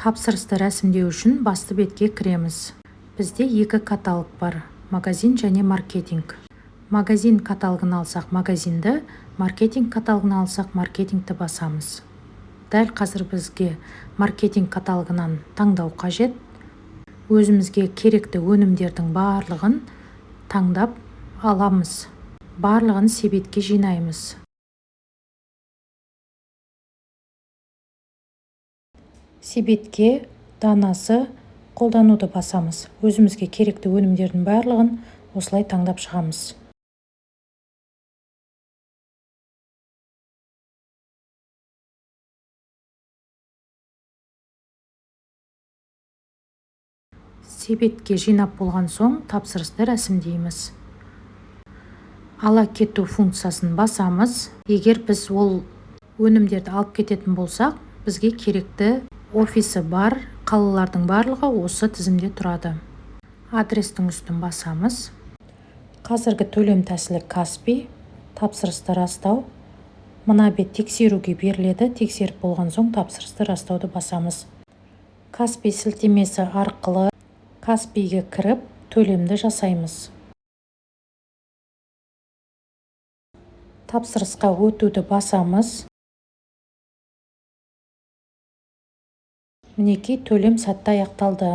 Тапсырысты рәсімдеу үшін басты бетке кіреміз. Бізде екі каталог бар: магазин және маркетинг. Магазин каталогын алсақ магазинді, маркетинг каталогын алсақ маркетингті басамыз. Дәл қазір бізге маркетинг каталогынан таңдау қажет. Өзімізге керекті өнімдердің барлығын таңдап аламыз. Барлығын себетке жинаймыз. Себетке данасы қолдануды басамыз. Өзімізге керекті өнімдердің барлығын осылай таңдап шығамыз. Себетке жинап болған соң тапсырысты рәсімдейміз. Ала кету функциясын басамыз. Егер біз ол өнімдерді алып кететін болсақ, бізге керекті офисі бар қалалардың барлығы осы тізімде тұрады. Адрестің үстін басамыз. Қазіргі төлем тәсілі Каспи. Тапсырысты растау. Мына бет тексеруге беріледі. Тексеріп болған соң тапсырысты растауды басамыз. Каспи сілтемесі арқылы Каспиге кіріп төлемді жасаймыз. Тапсырысқа өтуді басамыз. Мінекей, төлем сәтті аяқталды.